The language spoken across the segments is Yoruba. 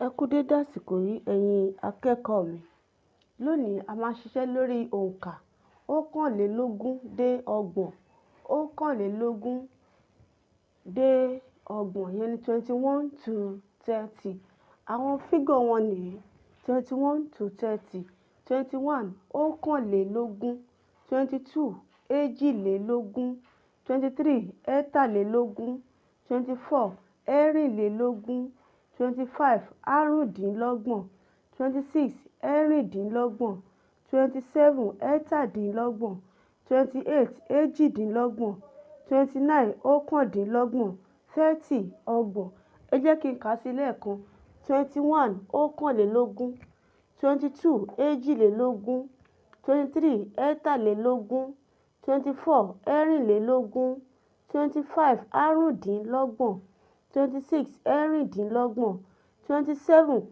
Ẹ kú dédé àsìkò yìí, ẹ̀yin akẹ́kọ̀ọ́ mi. Lónìí, a máa ṣiṣẹ́ lórí òǹkà 21 dé 30. 21 dé 30, ìyẹn ni 21 to 30. Àwọn fígọ̀ wọn nìyí: 21 to 30. 21, 21; 22, 22; 23, 23; 24, 24; 25, 25; 26, 26; 27, 27; 28, 28; 29, 29; 30, 30. Ẹ jẹ́ kí n kà á sí lẹ́ẹ̀kan: 21, 21; 22, 22; 23, 23; 24, 24; 25, 25; 26, 26; 27,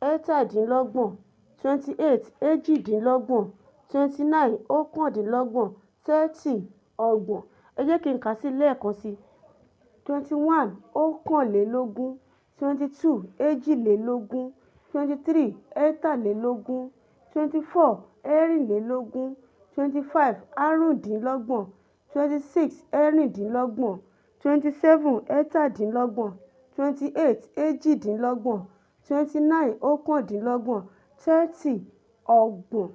27; 28, 28; 29, 29; 30, 30. Ẹ jẹ́ kí n kà á sí lẹ́ẹ̀kan sí: 21, 21; 22, 22; 23, 23; 24, 24; 25, 25; 26, 26; 27, 27; 28, 28; 29, 29; 30, 30.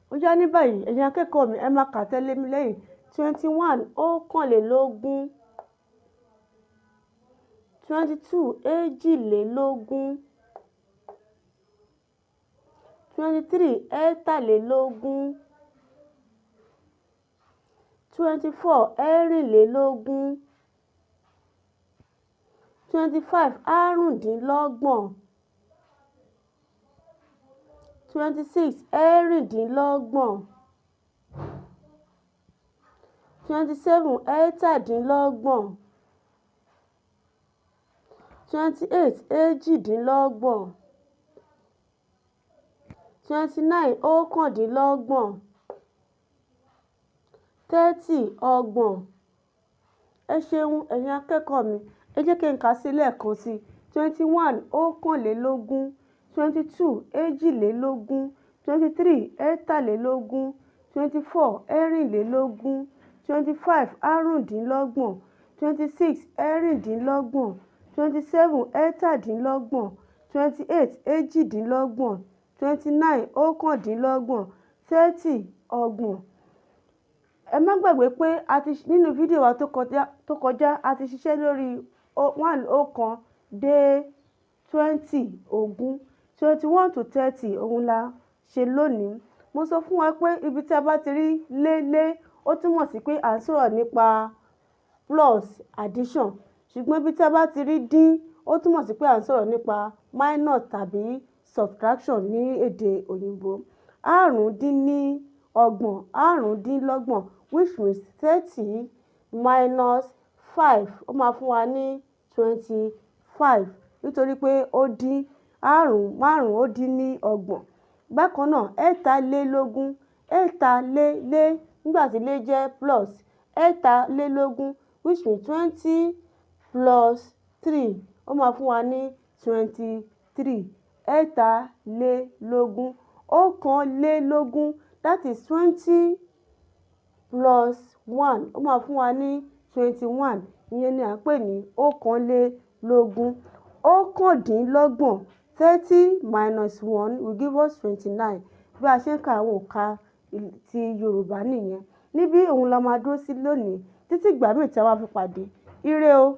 Ó yá, ní báyìí, ẹ̀yin akẹ́kọ̀ọ́ mi, ẹ máa kà tẹ̀lé mi lẹ́yìn: 21, 21; 22, 22; 23, 23; 24, 24; 25, 25; 26, 26; 27, 27; 28, 28; 29, 29; 30, 30. Ẹ ṣeun, ẹ̀yin akẹ́kọ̀ọ́ mi. Ẹ jẹ́ kí n kà á sí lẹ́ẹ̀kan sí: 21, 21; 22, 22; 23, 23; 24, 24; 25, 25; 26, 26; 27, 27; 28, 28; 29, 29; 30, 30. Ẹ má gbàgbé pé a ti nínú fídíò wa tó kọjá, a ti ṣiṣẹ́ lórí 1, 1 dé 20, 20. 21 to 30 òun la ṣe lónìí. Mo sọ fún wa pé ibi tí a bá ti rí lé lé, ó túmọ̀ sí pé à ń sọ̀rọ̀ nípa plus, addition, ṣùgbọ́n ibi tí a bá ti rí dín, ó túmọ̀ sí pé à ń sọ̀rọ̀ nípa minus tàbí subtraction ní èdè òyìnbó. 35, 35, which means 30 minus 5, ó máa fún wa ní 25, nítorí pé ó dín àrún márùn, ó dín ní 30. Bákan náà, 23, ẹ̀ta lé lé, nígbà tí lé jẹ́ plus, 23, which means 20 plus 3, ó máa fún wa ní 23. 23, 21, that is 20 plus 1, ó máa fún wa ní 21. Ìyẹn ni à ń pè ní 21. 29, 30 minus 1 will give us 29. Bí a ṣe ń ka àwọn òǹkà ti Yorùbá nìyẹn. Níbí òun la máa dúró sí lónìí títí ìgbà míì tí a máa fi pàdé. Ire o!